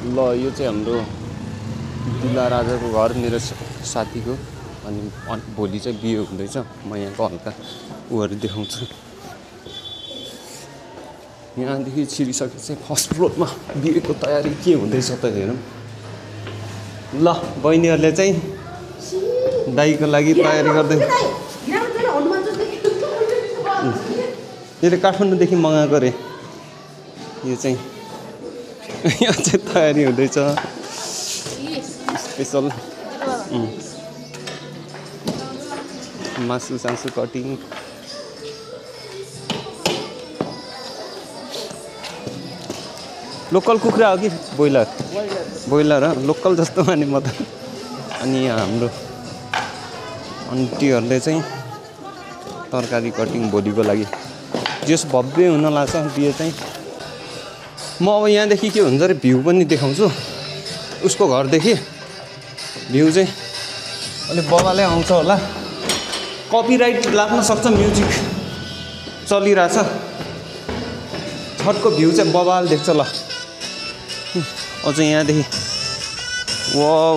ल यो चाहिँ हाम्रो दुला राजाको घर मेरो साथीको अनि भोलि चाहिँ बिहे हुँदैछ म यहाँको हल्का उहरू देखाउँछु यहाँदेखि छिरिसकेपछि फर्स्ट फ्लोरमा बिहेको तयारी के हुँदैछ त हेरौँ ल बहिनीहरूले चाहिँ दाइको लागि तयारी गर्दै यो त काठमाडौँदेखि मगाएको रे यो चाहिँ तयारी हुँदैछ स्पेसल मासु सासु कटिङ लोकल कुखुरा हो कि ब्रोइलर लोकल जस्तो माने म त अनि यहाँ हाम्रो आन्टीहरूले चाहिँ तरकारी कटिङ भोलिको लागि जस भव्य हुन लाग्छ बिहे चाहिँ म अब यहाँदेखि के हुन्छ अरे भ्यू पनि देखाउँछु उसको घरदेखि भ्यू चाहिँ अलिक बबाले आउँछ होला कपिराइट लाग्न सक्छ म्युजिक चलिरहेछ छटको भ्यू चाहिँ बबाल देख्छ ल अझ यहाँदेखि वाउ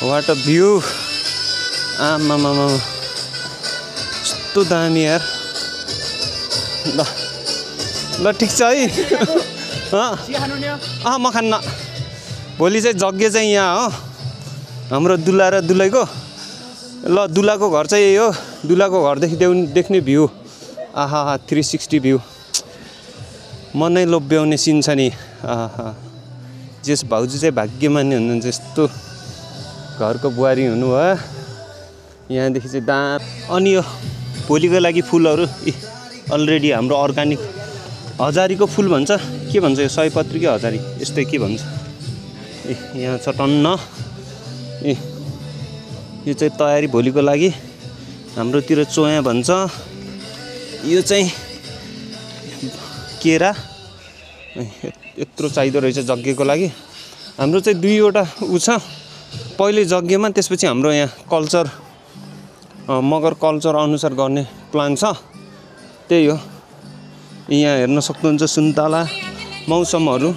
वाट अ भ्यू आमामामा कस्तो दामी यार ल ल ठिक छ है म खान्न भोलि चाहिँ जग्गे चाहिँ यहाँ हो हाम्रो दुला र दुलैको ल दुलाको घर चाहिँ यही हो दुलाको घरदेखि देख्ने भ्यू आहा 360 भ्यू मनै लोभ्याउने सिन छ नि आहा जेस भाउजू चाहिँ भाग्यमानी हुनुहुन्छ यस्तो घरको बुहारी हुनु भयो यहाँदेखि चाहिँ दाम अनि यो भोलिको लागि फुलहरू अलरेडी हाम्रो अर्ग्यानिक हजारीको फुल भन्छ के भन्छ यो सयपत्री कि हजारी यस्तै के भन्छ यहाँ छ टन्न यो चाहिँ तयारी भोलिको लागि हाम्रोतिर चोया भन्छ यो चाहिँ केरा यत्रो चाहिँदो रहेछ जग्गेको लागि हाम्रो चाहिँ दुईवटा उ छ पहिले जग्गेमा त्यसपछि हाम्रो यहाँ कल्चर मगर कल्चर अनुसार गर्ने प्लान छ त्यही हो यहाँ हेर्न सक्नुहुन्छ सुन्तला मौसमहरू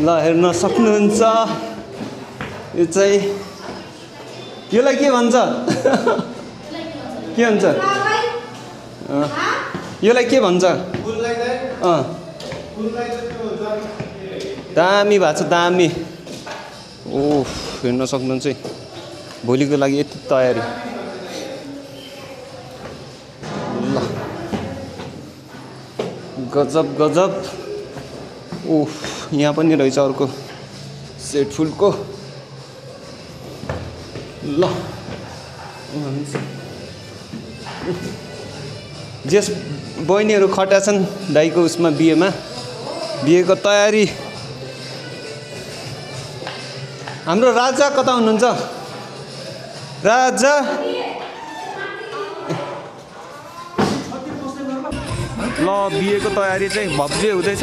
ल हेर्न सक्नुहुन्छ यो चाहिँ यसलाई के भन्छ के भन्छ यसलाई के भन्छ दामी भएको छ दामी ओह हेर्न सक्नुहुन्छ भोलिको लागि यति तयारी ल गजब गजब ओह यहाँ पनि रहेछ अर्को सेट फुलको ल जेस बहिनीहरू खटा छन् दाइको उसमा बिहेको तयारी हाम्रो राजा कता हुनुहुन्छ राजा ल बिहेको तयारी चाहिँ भव्य हुँदैछ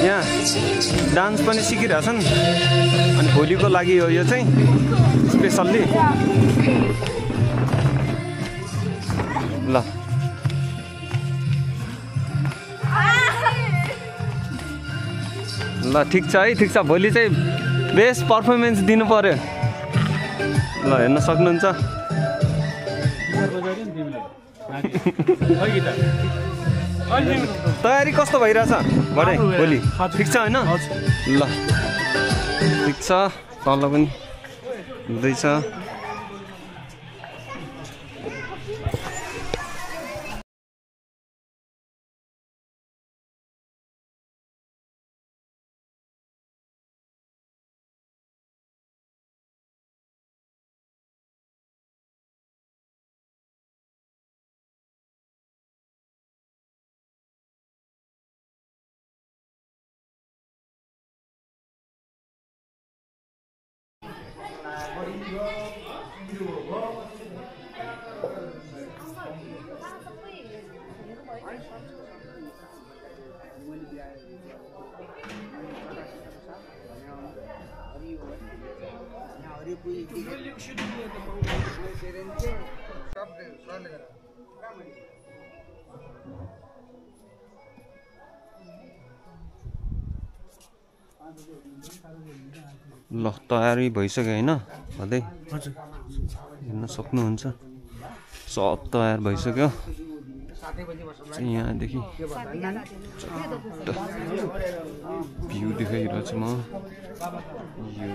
यहाँ डान्स पनि सिकिरहेछन् अनि भोलिको लागि हो यो चाहिँ स्पेसल्ली ल ल ठिक छ है ठिक छ भोलि चाहिँ बेस्ट पर्फर्मेन्स दिनु पर्यो ल हेर्न सक्नुहुन्छ तयारी कस्तो भइरहेछ बडे भोलि ठिक छ हैन ल ठिक छ तल पनि हुँदैछ ल तयारी भइसक्यो हैन भन्दै हेर्न सक्नुहुन्छ सब तयार भइसक्यो यहाँदेखि भ्यू देखाइरहेको छु म यो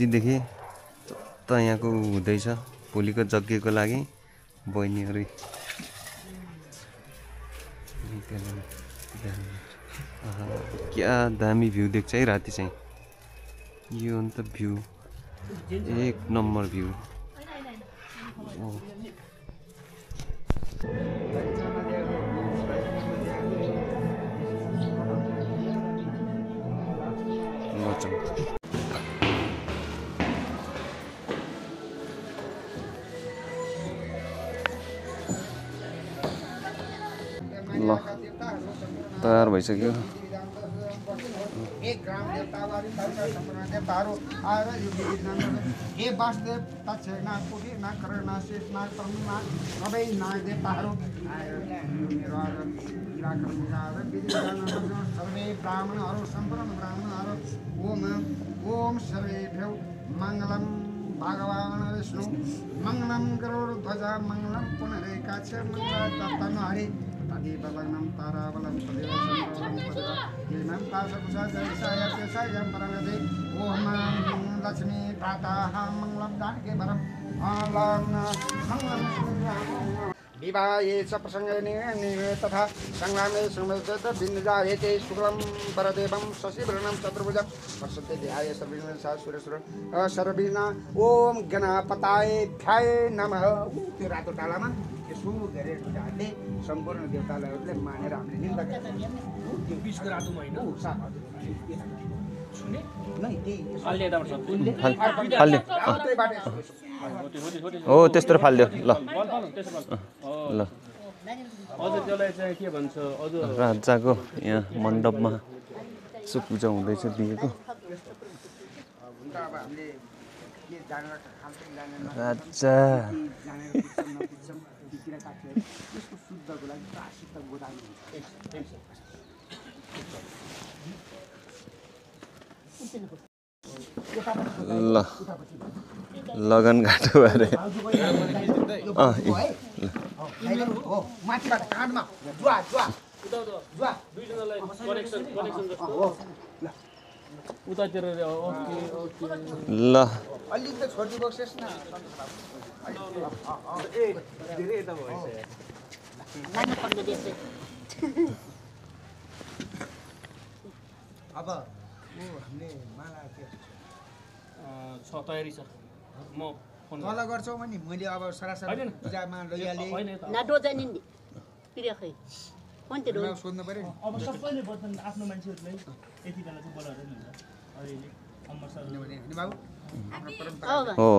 देखि त यहाँको हुँदैछ भोलिको यज्ञको लागि बहिनीहरू क्या दामी भ्यू देख्छ है राति चाहिँ यो अन्त भ्यू एक नम्बर भ्यू ल तयार भइसक्यो एक ग्राम देवतावारी देवताहरू आएर यो हे वासुदेव नाग कोटी नाग करण नाग शेष नाग प्रभु नाग सबै नाग देवताहरू आएर सर्वे ब्राह्मणहरू सम्पूर्ण ब्राह्मणहरू ओम सर्वेभ्यो मङ्गलम भगवान् विष्णु मङ्गलम गरुडध्वजा मङ्गलम पुनरेकाक्ष मङ्गलम हरि तदेवलग्नं ताराबलं तदेवं पाशकुशा जयसाय तेसायं परमदे ओम लक्ष्मी प्रातः मङ्गलं दानके वरं मङ्गलं विवाहे च प्रसङ्गे तथा सङ्ग्रामे संवेदित बिन्दुजायते शुक्लं परदेवं शशिवर्णं चतुर्भुजं वर्षते ध्याय सर्वविघ्न सूर्यसुर सर्वविघ्न ओम गणपताय ध्याय नमः त्यो रातो टालामा यसो गरेर ढाल्ने सम्पूर्ण देवताहरूलाई मानेर हामीले निन्दा गर्छौँ त्यो बिचको रातोमा हैन छुने नै त्यही हो त्यस्तो फाल्दियो ल ल अझ त्यसलाई चाहिँ के भन्छ अझ राजाको यहाँ मण्डपमा यसो पूजा हुँदैछ दिएको राजा ल लगन घाटो अरे माथिबाट काँधमा जुवा जुवा जुवा दुईजनालाई कनेक्सन जस्तो उतातिर ओके ओके ल अलि त छोडिदिनुहोस् न ए धेरै यता भएछ अब हामीले माला छ तयारी छ म फोन तल गर्छौ भने मैले अब सरासर पूजामा लैहालेँ सोध्नु पर्यो नि अब सबैले बस्छन् आफ्नो मान्छेहरूलाई यति बेला चाहिँ बोलाएर नि हुन्छ अहिले अम्मसर किनभने नि बाबु हो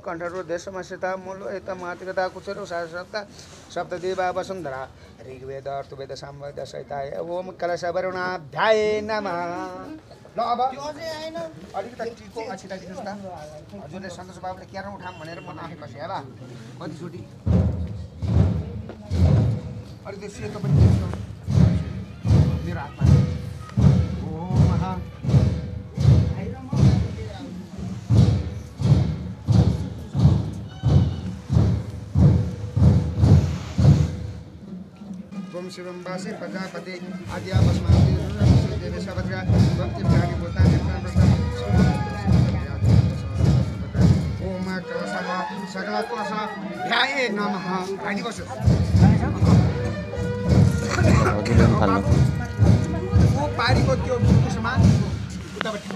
कण्ठरो देशमा सीता मूल यता मातृता कुचेरो शास्त्रता सप्तदेवा वसुन्धरा ऋग्वेद अर्थवेद सामवेद सहिताय ओम कलशवरुणाभ्याय नमः ल अब अलिकति टिको अछिटा दिनुहोस् त हजुरले सन्तोष बाबुले क्यारो उठाम भनेर म आएपछि होला कतिचोटि अलिक त्यो सेतो पनि दिनुहोस् मेरो हातमा ओम ओम शिवम वासी प्रजापति आद्या बस्माति देवी सभद्रा भक्ति प्राणी बोलता ओम कलशमा सकल कलश ध्याय नमः आदि बस ओ पारीको त्यो कुसमा उतापट्टि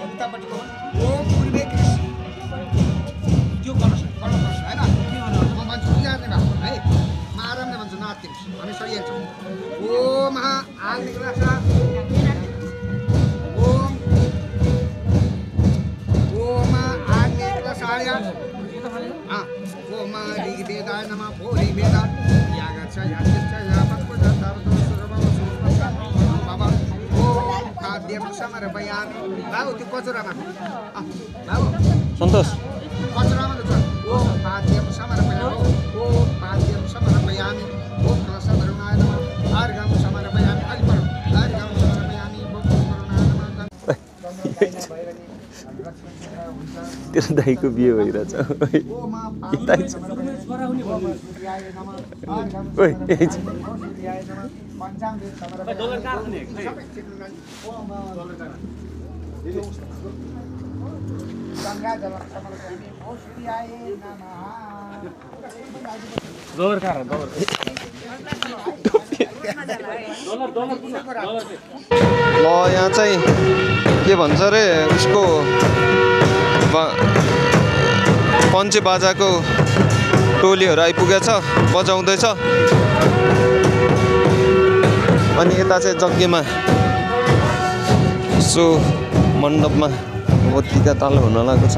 उतापट्टिको ओम पूर्वे कृष्ण त्यो कलश हैन म भन्छु जान्दैन है म आरामले भन्छु नातिम हामी सही हेर्छौँ ओम आग निक्लाछ ओम आग निक्लाछ आर्या ओम ऋग्वेदाय नमः ओ ऋग्वेदा यागच्छ यागच्छ यापत्को जातावतो सुरभव सुरपस्का बाबा ओम खाद्यम समर्पयामि बाबु त्यो कचुरामा बाबु सन्तोष कचुरामा छ ओम खाद्यम समर्पयामि ओम खाद्यम समर्पयामि ओम कलशधरुणाय नमः अर्घम समर्पयामि अर्घम समर्पयामि ओम करुणाय नमः तेरो दाइको बिहे भइरहेछ ल यहाँ चाहिँ के भन्छ अरे उसको पञ्चे बाजाको टोलीहरू आइपुगेछ बजाउँदैछ अनि यता चाहिँ यज्ञमा सो मण्डपमा मोतीका ताल हुन लागेको छ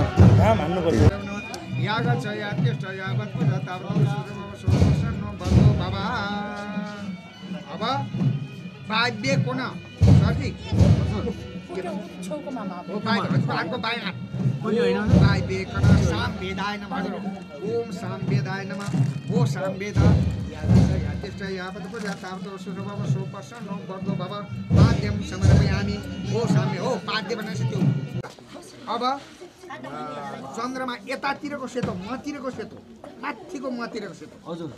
अब बाध्य कोन सठी छौको मामा हो बाइको बाइना कुन हैन बाइ बेकन साम वेदाय नमः ओम साम वेदाय नमः ओ साम वेदा यातिष्ठ यापतको जातावतो सुरभव सुप्रसन्न नो बर्दो भव पाद्यम समर्पयामि ओ साम हो पाद्य भनेपछि त्यो अब चन्द्रमा यतातिरको सेतो मतिरको सेतो माथिको मतिरको सेतो हजुर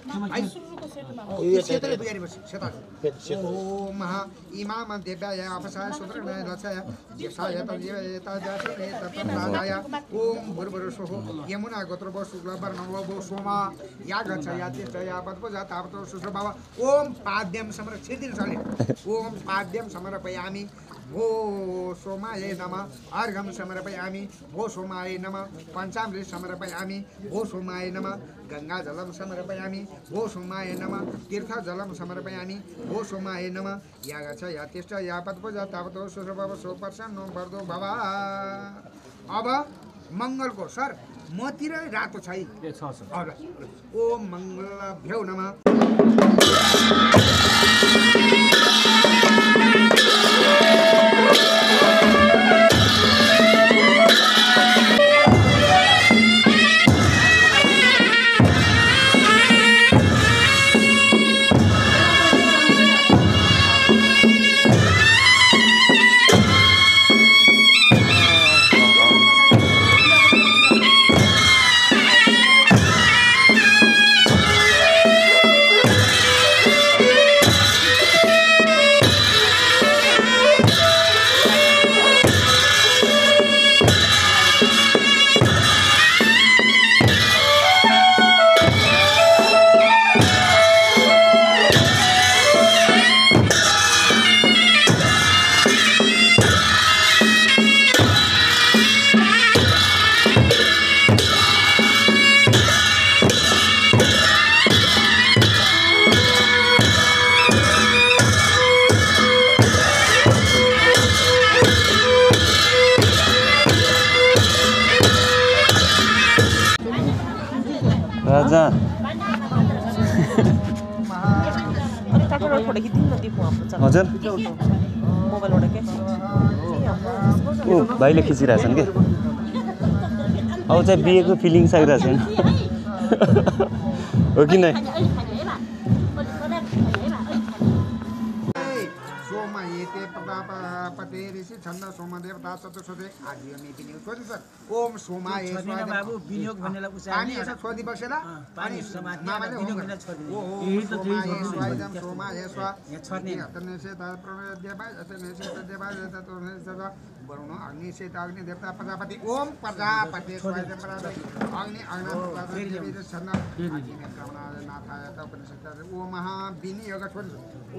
सेतोले बिगारेपछि सेता ओम इमाम देव्याय अपसाय सुद्रनाय रचय यसाय तदेवताय ओम भुर्भुर सोहो यमुना गोत्रभो शुक्लवर्णभो भो सोमा यागच्छ यातिष्ठ यापत्को जातावतो सुश्रभव ओम पाद्यम समर्पयामि चले ओम पाद्यम समर्पयामि भो सोमाय नमः अर्घम समर्पयामि भो सोमाय नमः पञ्चामृत समर्पयामि भो सोमाय नमः गङ्गाजलं समर्पयामि भो सोमाय नमः तीर्थजलं समर्पयामि भो सोमाय नमः यागच्छ यातिष्ठ यापत्को जातावतो सुश्रभव सुप्रसन्नो वर्दो भव अब मङ्गलको सर मतिर रातो छ है ओम मङ्गलभ्यो नमः राजा हजुर ओ भाइले खिचिरहेछन् के अब चाहिँ बिहेको फिलिङ्स आइरहेको छैन हो कि नै पते ऋषि छन्द सोम देवता चतुर्थे आदियमी विनियोग सोधि सर ओम सोमाय स्वाहा बाबु विनियोग भन्नेलाई उचाल्ने पानी यसो छोदि बसेर पानी समामाले विनियोग भन्ने छोदि ओ सोमाय स्वाहा सोमाय स्वाहा यहाँ छर्ने तने से ता प्रणय देवा तने से देवा ततो सदा वरुण अग्नि से अग्नि देवता प्रजापति ओम प्रजापति स्वाहा प्रजापति अग्नि अग्नि देवी छन्द नाथाय त उपनिषद ओम महा विनियोग छोदि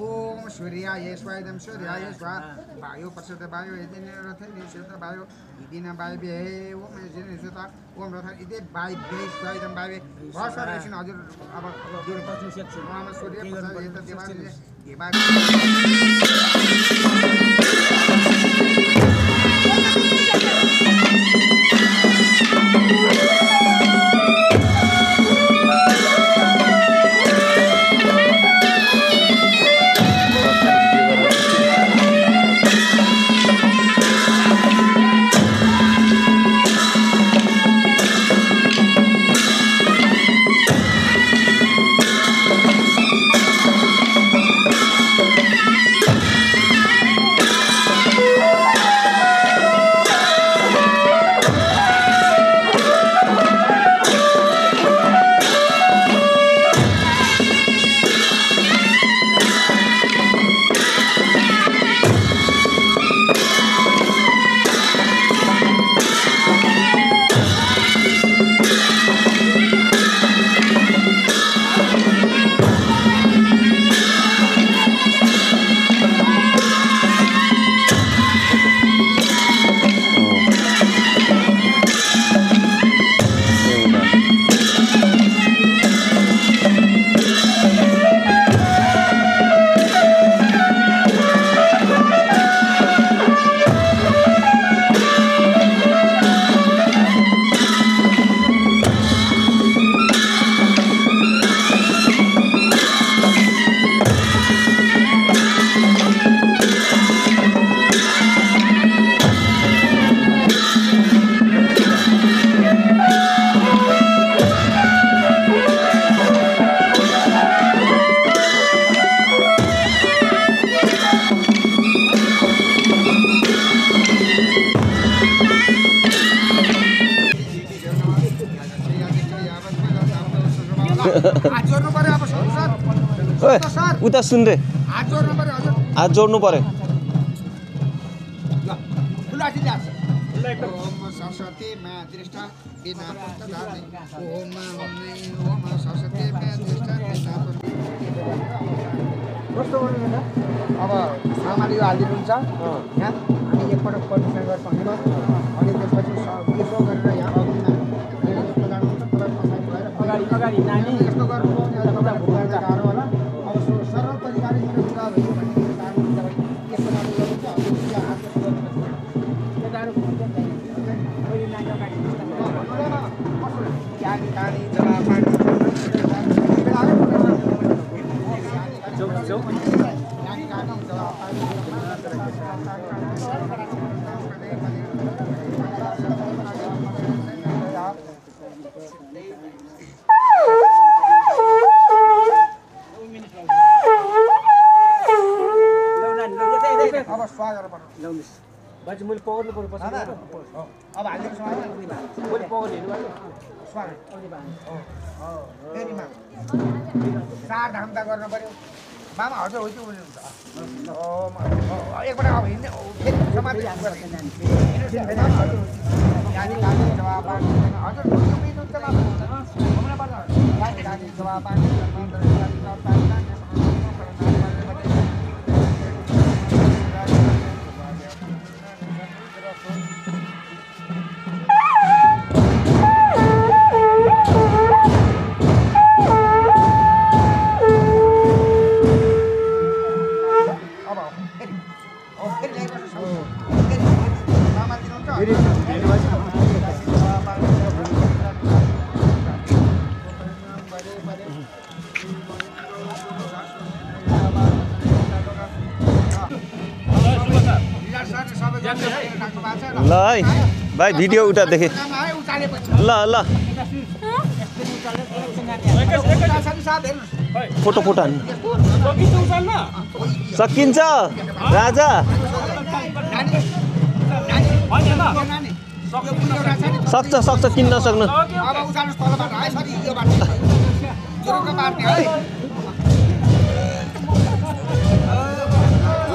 ओम सूर्याय स्वाहा सूर्याय विद्याय स्वाहा वायो प्रसिद्ध वायो यदिन रथे निषेध वायो यदिन वाय बेहे ओम यदिन निषेध ओम रथ यदि वाय बेहे स्वाहा एकदम वाय बहुत सारे एकछिन हजुर अब जोड्नु पर्छ ओम सूर्य प्रसाद यता देवा उता सुन्दै हात जोड्नु पर्यो हजुर हात जोड्नु पर्यो ओम सरस्वती मा दृष्टा बिना पुस्तधार्नी ओम सरस्वती मा दृष्टा बिना कस्तो गर्नु अब सामान यो हालिदिनुहुन्छ यहाँ हामी एकपटक परिचय गर्छ भने अनि त्यसपछि यसो गरेर यहाँ अगाडि नानी यस्तो गर्नु तपाईँ भुगाएर गाह्रो होला अब सरल परिवार बाजे मैले पकड्नु पर्यो पछि अब हालिदिनु समाज मैले पकड्नु हेर्नु स्वागत फेरि मा चार धाम त गर्न पर्यो मामा हजुर हो कि हुनुहुन्छ एकपल्ट अब हिँड्ने फेरि समाज हजुर ल है भाइ भिडियो उठादेखि ल ल फोटो हान्नु सकिन्छ राजा सक्छ किन नसक्नु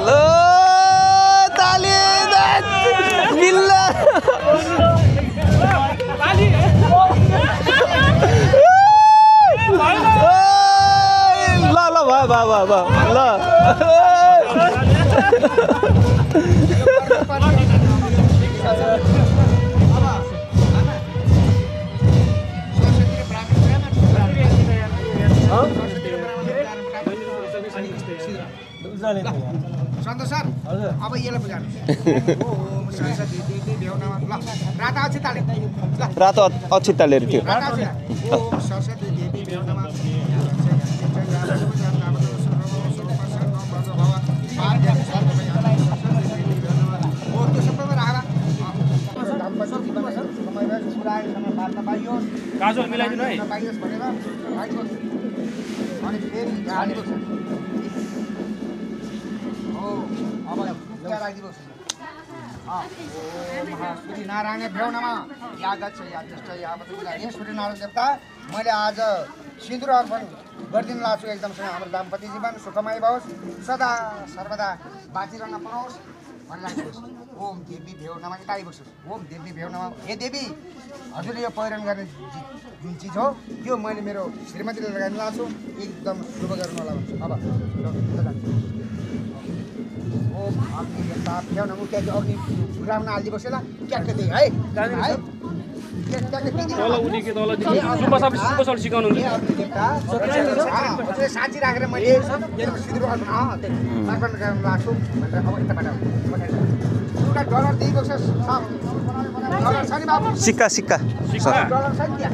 ल ताली बिल्ला ल वाह वाह वाह वाह ल सन्तोष सर अब यसलाई बुझाउनु ओम सरस्वती देवी भ्यौ नमः ल राता अछि ताले ल रातो अक्षितालेर थियो राता अछि ओम सरस्वती देवी भ्यौ नमः काजल मिलाइदिनु है अनि फेरि हालिदिनु अब राखिदिनुहोस् सूर्य नारायण भ्यौ नमः यागच्छ यागच्छ यावत् हे सूर्य नारायण देवता मैले आज सिन्दुर अर्पण गरिदिनु लाग्छु एकदमसँग हाम्रो दाम्पत्य जीवन सुखमय होस् सदा सर्वदा बाँचिरहन पाओस् भनिराख्नुहोस् ओम देवी भ्यौ नमः यता आइबस्नुहोस् ओम देवी भ्यौ नमः हे देवी हजुरले यो पहिरन गर्ने जुन चिज हो त्यो मैले मेरो श्रीमतीले लगाइदिनु लाग्छु एकदम शुभ गर्नु होला भन्छु अब ओम अग्नि देवता भ्यौ नमः त्यहाँ अग्नि फुलाउन हालिदिए बसेला ट्याक्क दिए है तल उनी के तल सुपर सिकाउनु साँची राखेर मैले सिन्दुर अर्पण गर्न लाग्छु भनेर अब यताबाट एउटा डलर दिइबस्छ डलर छ नि बाबु सिक्का सिक्का डलर छ नि त्यहाँ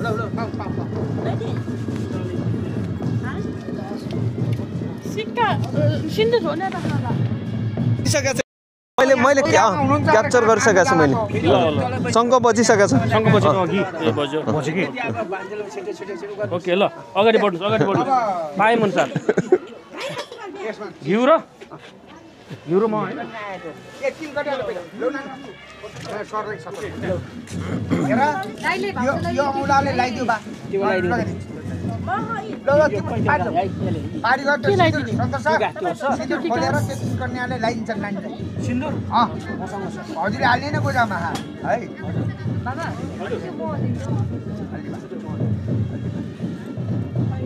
ल सिक्का सिन्दुर हो न मैले क्याप्चर गरिसकेको छु मैले शङ्ख बजिसकेको छ शङ्ख बजेको अघि ए बज्यो कि ओके ल अगाडि बढ्नुहोस् पाएँ अनुसार घिउ र म होइन यो औँलाले लगाइदियो बा खोलेर कन्याले लगाइदिन्छ नानीलाई सिन्दुर हजुरले हाल्ने नै बुझामा है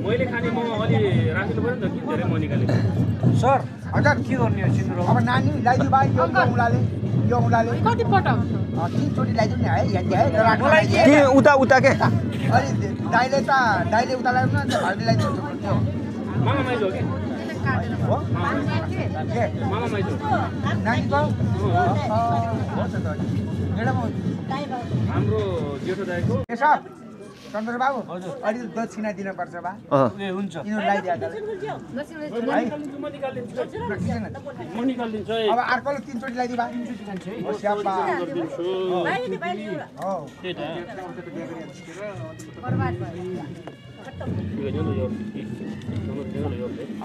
मैले खाने म अलि राखिनु पऱ्यो नि त कि धेरै म निकालेँ सर हजुर के गर्ने हो सिन्दुर अब नानी लगाइदियो बा यो औँलाले कति पटक 3 चोटि लगाइदियो नि है के उता के अलि दाइले उता लगाउनु न भाइले लगाइदिन्छ मामा माइजो के मामा माइजो नानीको हाम्रो जेठो दाइको चन्द्र बाबु अलि दक्षिणा दिनुपर्छ बा हुन्छ यिनीहरू लगाइदिएको म निकालिदिन्छु है अब अर्कोले 3 चोटि लगाइदियो बा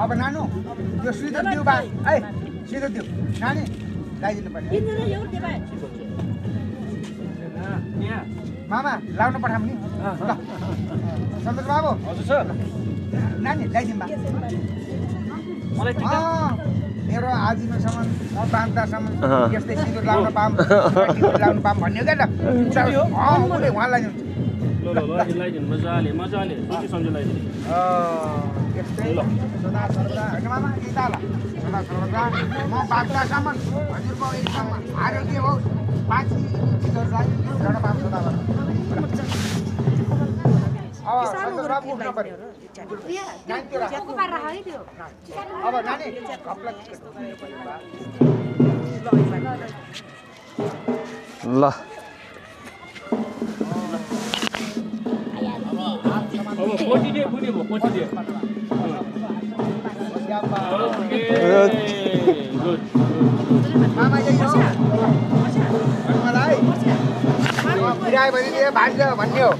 अब नानु यो सिधो दिउ बा है सिधो दिउ नानी लगाइदिनु पर्ने मामा लाउनु पठाऊँ नि ल सन्तोष बाबु हजुर सर नानी लगाइदिउँ बा मलाई मेरो आजीवनसम्म बान्तासम्म यस्तै सिन्दुर लाउन पाऊँ भन्यो क्या त उसले उहाँलाई ल लगाइदिनु मजाले सोची सम्झे लगाइदिनु यस्तै सदा सर्वदा होइन मामा यता ल सदा सर्वदा म बान्तासम्म हजुरको एकदम आरोग्य होस् बाँची सिन्दुरलाई ल्याउन पाऊँ सदा सन्तोष बाबु उठ्नु पर्यो अब नानी ल अब पोटी दे कुनी भो पोटी दे गुड मामा मलाई फिरायो भने भाग्यो भन्ने हो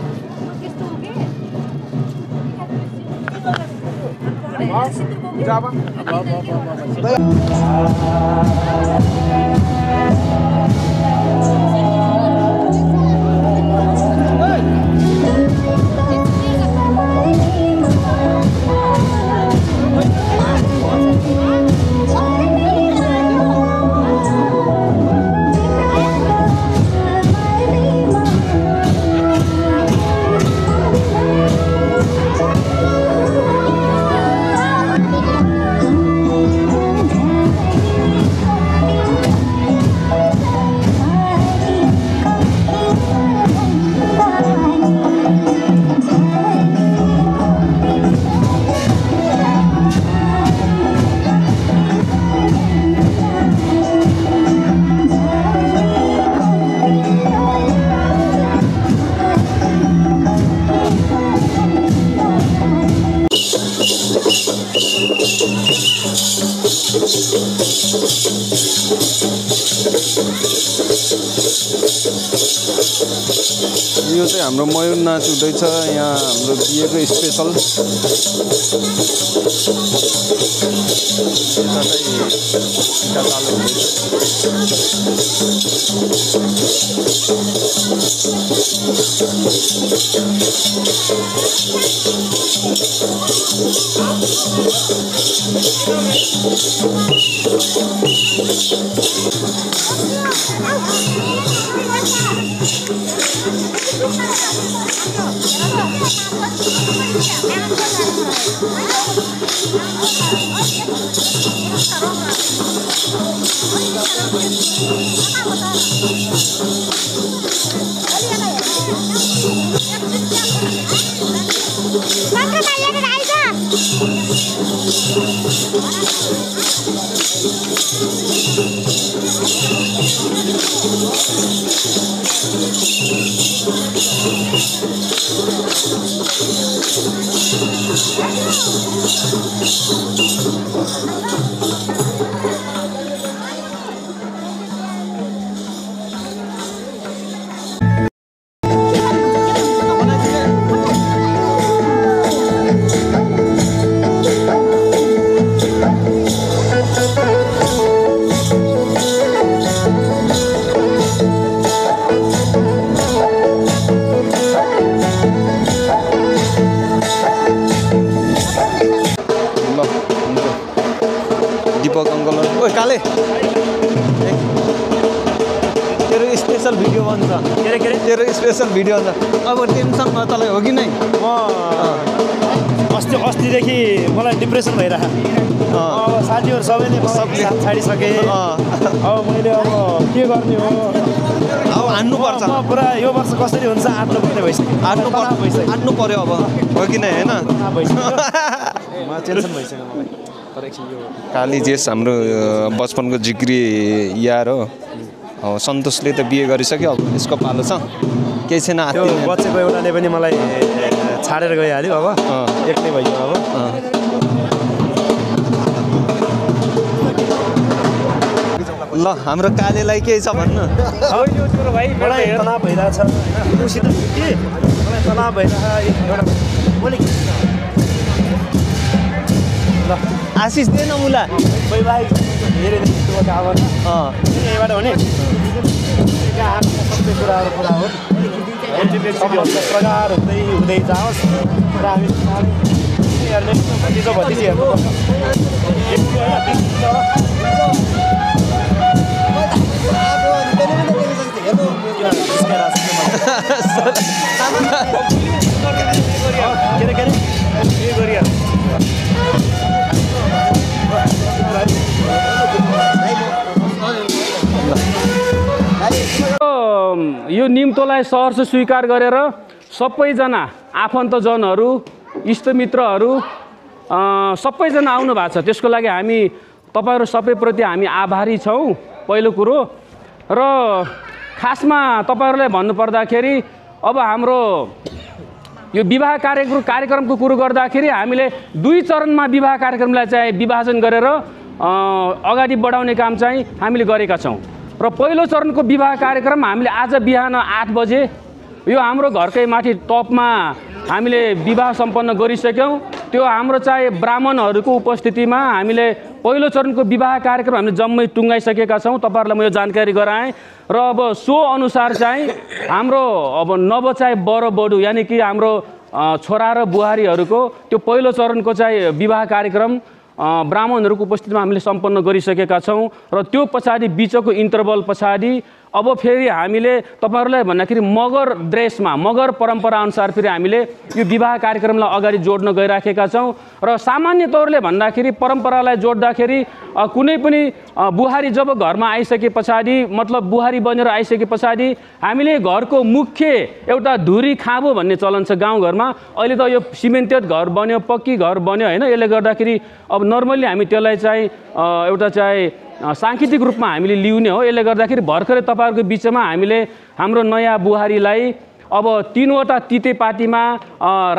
यो चाहिँ हाम्रो मयूर नाच हुँदैछ यहाँ हाम्रो बिहेको स्पेशल यता चाहिँ टिका चालु दीपक अंकल ओए काले तेरो स्पेशल भिडियो बन्छ के तेरो स्पेशल भिडियो बन्छ अब टेन्सन न तँलाई हो कि नै म अस्तिदेखि मलाई डिप्रेसन भइरहेको अब साथीहरू सबैले सबले छाडिसके अब मैले अब के गर्ने हो अब हान्नुपर्छ म पुरा यो वर्ष कसरी हुन्छ आट्नु पर्ने भइसक्यो आट्नु पर्यो अब हो कि नै होइन म टेन्सन भइसक्यो मलाई तर एकछिन यो काली जेस हाम्रो बचपनको जिग्री यार हो सन्तोषले त बिहे गरिसक्यो अब यसको पालो छ केही छैन त्यो बच्चेको एउटाले पनि मलाई छाडेर गइहाल्यो अब एक्लै भइयो अब ल हाम्रो कालेलाई केही छ भन्नु मलाई तनाव भइरहेछ होइन उसित के मलाई तनाव भइरहेछ एउटा ल आशिष दे न मुला वैवाहिक धेरै अब यहीँबाट भने सबै कुराहरू पुरा हो प्रगार हुँदै हुँदै जाओस् र हामी उनीहरूले भतिजो भतिजी हेर्नुपर्छ यो निम्तोलाई सहर्ष स्वीकार गरेर सबैजना आफन्तजनहरू इष्टमित्रहरू सबैजना आउनु भएको छ त्यसको लागि हामी तपाईहरु सबैप्रति हामी आभारी छौं पहिलो कुरो र खासमा तपाईहरुलाई भन्नुपर्दाखेरि अब हाम्रो यो विवाह कार्यक्रमको कुरो गर्दाखेरि हामीले दुई चरणमा विवाह कार्यक्रमलाई चाहिँ विभाजन गरेर अगाडि बढाउने काम चाहिँ हामीले गरेका छौं र पहिलो चरणको विवाह कार्यक्रम हामीले आज बिहान 8 बजे यो हाम्रो घरकै माथि टपमा हामीले विवाह सम्पन्न गरिसक्यौं त्यो हाम्रो चाहिँ ब्राह्मणहरूको उपस्थितिमा हामीले पहिलो चरणको विवाह कार्यक्रम हामीले जम्मै टुङ्गाइसकेका छौं तपाईहरुलाई म यो जानकारी गराएँ र अब सो अनुसार चाहिँ हाम्रो अब नव चाहिँ बर बडु यानी कि हाम्रो छोरा र बुहारीहरूको त्यो पहिलो चरणको चाहिँ विवाह कार्यक्रम ब्राह्मणहरूको उपस्थितिमा हामीले सम्पन्न गरिसकेका छौं र त्यो पछाडी बीचको इन्टरभल पछाडी अब फेरि हामीले तपाईहरुलाई भन्दाखेरि मगर ड्रेसमा मगर परम्परा अनुसार फेरि हामीले यो विवाह कार्यक्रमलाई अगाडि जोड्न गइराखेका छौं र सामान्य तौरले भन्दाखेरि परम्परालाई जोड्दाखेरि कुनै पनि बुहारी जब घरमा आइसके पछाडी मतलब बुहारी बनेर आइसके पछाडी हामीले घरको मुख्य एउटा धुरी खाँबो भन्ने चलन छ गाउँ घरमा अहिले त यो सिमेन्टेड घर बन्यो पक्की घर बन्यो हैन यसले गर्दाखेरि अब नर्मली हामी त्यसलाई चाहिँ एउटा चाहिँ सांकेतिक रूपमा हामीले लिउने हो यसले गर्दाखेरि भर्खरै तपाईहरुको बीचमा हामीले हाम्रो नयाँ बुहारीलाई अब तीनवटा तितेपातीमा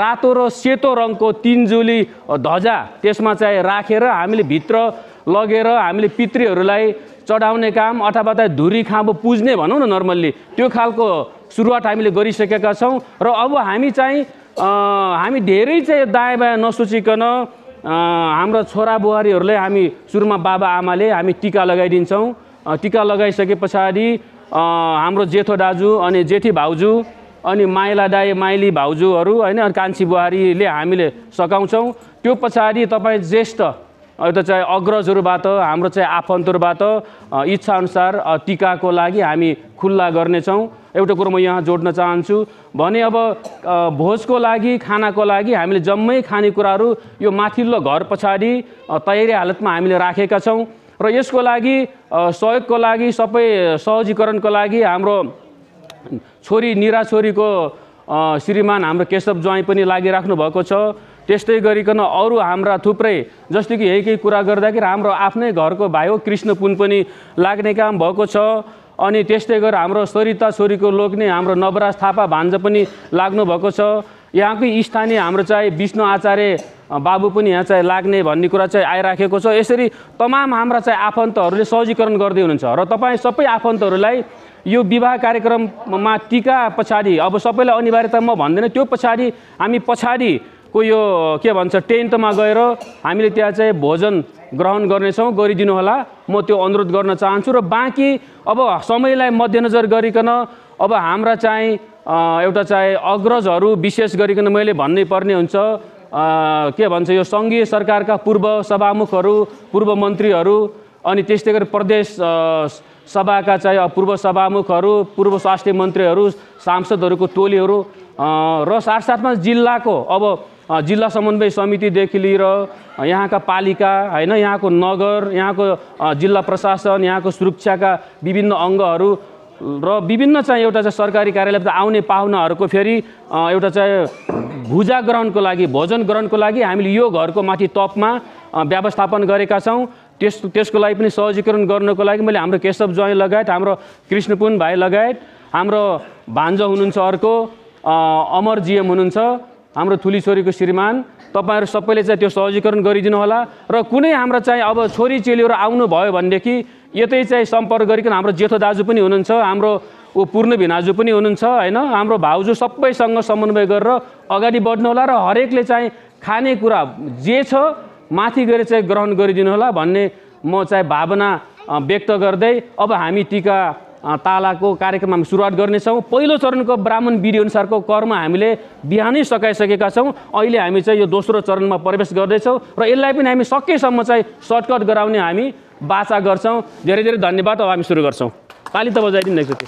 रातो र सेतो रङको तीन जुली ध्वजा त्यसमा चाहिँ राखेर हामीले भित्र लगेर हामीले पितृहरूलाई चढाउने काम अथवा त धुरी खाँबो पुज्ने भनौँ न नर्मल्ली त्यो खालको सुरुवात हामीले गरिसकेका छौँ र अब हामी चाहिँ हामी धेरै चाहिँ दायाँ बायाँ नसोचिकन हाम्रो छोरा बुहारीहरूलाई हामी सुरुमा बाबा आमाले हामी टिका लगाइदिन्छौँ। टिका लगाइसके पछाडि हाम्रो जेठो दाजु अनि जेठी भाउजू अनि माइला दाई माइली भाउजूहरू होइन कान्छी बुहारीले हामीले सघाउँछौँ। त्यो पछाडि तपाईँ ज्येष्ठ एउटा चाहिँ अग्रजहरूबाट हाम्रो चाहिँ आफन्तहरूबाट इच्छाअनुसार टिकाको लागि हामी खुल्ला गर्नेछौँ। एउटा कुरो म यहाँ जोड्न चाहन्छु भने अब भोजको लागि खानाको लागि हामीले जम्मै खानेकुराहरू यो माथिल्लो घर पछाडि तयारी हालतमा हामीले राखेका छौँ र यसको लागि सहयोगको लागि सबै सहजीकरणको लागि हाम्रो छोरी निरा छोरीको श्रीमान हाम्रो केशव ज्वाइँ पनि लागिराख्नु भएको छ। त्यस्तै गरिकन अरू हाम्रा थुप्रै जस्तो कि यही केही कुरा गर्दाखेरि हाम्रो आफ्नै घरको भाइ हो कृष्ण पुन पनि लाग्ने काम भएको छ। अनि त्यस्तै गरेर हाम्रो सरिता छोरीको लोग्ने हाम्रो नवराज थापा भान्जा पनि लाग्नु भएको छ। यहाँकै स्थानीय हाम्रो चाहिँ विष्णु आचार्य बाबु पनि यहाँ चाहिँ लाग्ने भन्ने कुरा चाहिँ आइराखेको छ। यसरी तमाम हाम्रा चाहिँ आफन्तहरूले सहजीकरण गर्दै हुनुहुन्छ र तपाईँ सबै आफन्तहरूलाई यो विवाह कार्यक्रममा टिका पछाडि अब सबैलाई अनिवार्यता म भन्दैन, त्यो पछाडि हामी पछाडिको यो के भन्छ टेन्टमा गएर हामीले त्यहाँ चाहिँ भोजन ग्रहण गर्नेछौँ, गरिदिनु होला म त्यो अनुरोध गर्न चाहन्छु। र बाँकी अब समयलाई मध्यनजर गरिकन अब हाम्रा चाहिँ एउटा चाहिँ अग्रजहरू विशेष गरिकन मैले भन्नै पर्ने हुन्छ के भन्छ यो सङ्घीय सरकारका पूर्व सभामुखहरू पूर्व मन्त्रीहरू अनि त्यस्तै गरी प्रदेश सभाका चाहिँ पूर्व सभामुखहरू पूर्व स्वास्थ्य मन्त्रीहरू सांसदहरूको टोलीहरू र साथसाथमा जिल्लाको अब जिल्ला समन्वय समितिदेखि लिएर यहाँका पालिका होइन यहाँको नगर यहाँको जिल्ला प्रशासन यहाँको सुरक्षाका विभिन्न अङ्गहरू र विभिन्न चाहिँ एउटा चाहिँ सरकारी कार्यालयबाट आउने पाहुनाहरूको फेरि एउटा चाहिँ भुजा ग्रहणको लागि भोजन ग्रहणको लागि हामीले यो घरको माथि टपमा व्यवस्थापन गरेका छौँ। त्यसको लागि पनि सहजीकरण गर्नको लागि मैले हाम्रो केशव ज्वाइँ लगायत हाम्रो कृष्णपुन भाइ लगायत हाम्रो भान्जा हुनुहुन्छ अर्को अमर जिएम हुनुहुन्छ हाम्रो ठुली छोरीको श्रीमान तपाईँहरू सबैले चाहिँ त्यो सहजीकरण गरिदिनु होला। र कुनै हाम्रो चाहिँ अब छोरी चेलीहरू आउनुभयो भनेदेखि यतै चाहिँ सम्पर्क गरिकन हाम्रो जेठो दाजु पनि हुनुहुन्छ हाम्रो पूर्ण भिनाजु पनि हुनुहुन्छ होइन हाम्रो भाउजू सबैसँग समन्वय गरेर अगाडि बढ्नु होला र हरेकले चाहिँ खानेकुरा जे छ माथि गएर चाहिँ ग्रहण गरिदिनु होला भन्ने म चाहिँ भावना व्यक्त गर्दै अब हामी टिका तालाको कार्यक्रम हामी सुरुवात गर्नेछौँ। पहिलो चरणको ब्राह्मण विधि अनुसारको कर्म हामीले बिहानै सकाइसकेका छौँ। अहिले हामी चाहिँ यो दोस्रो चरणमा प्रवेश गर्दैछौँ र यसलाई पनि हामी सकेसम्म चाहिँ सर्टकट गराउने हामी बाचा गर्छौँ। धेरै धेरै धन्यवाद। अब हामी सुरु गर्छौँ। ताली त बजाइदिनु एकचोटि।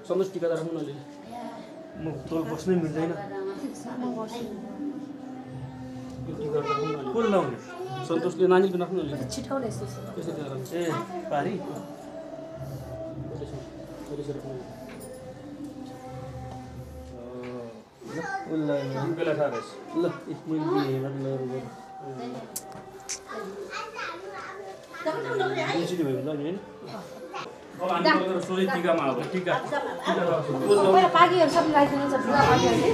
सन्तोष टिका राख्नु न म तल बस्नै मिल्दैन को लाउने सन्तोषले नानीको राख्नु न छिटाउने ए पारी बेला थाहा रहेछ ल अब हामी लगेर सोझै टिकामा अब टिका पाकीहरू सब लगाइदिनुहुन्छ बुवा पाकीहरूले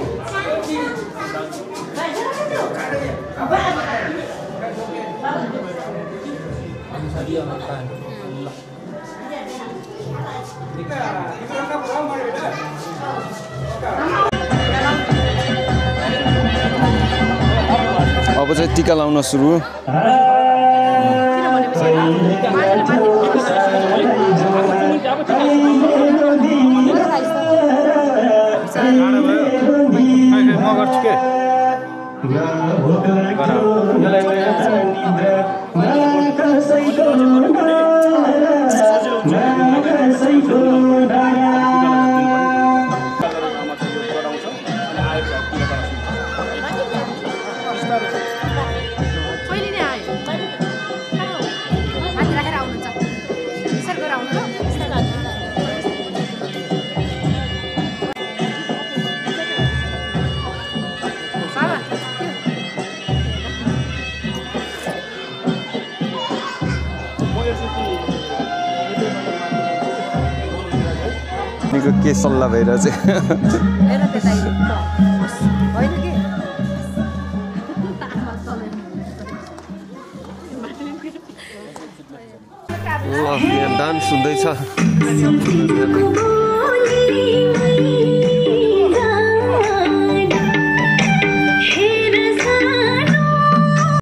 अब चाहिँ टिका लाउन सुरु म गर्छु के पहिले नै आयो माथि राखेर आउनुहुन्छ बिस्तार गरेर आउनु ल निको के सल्लाह भइरहेछ हेर त्यता होइन कि ल यहाँ डान्स हुँदैछ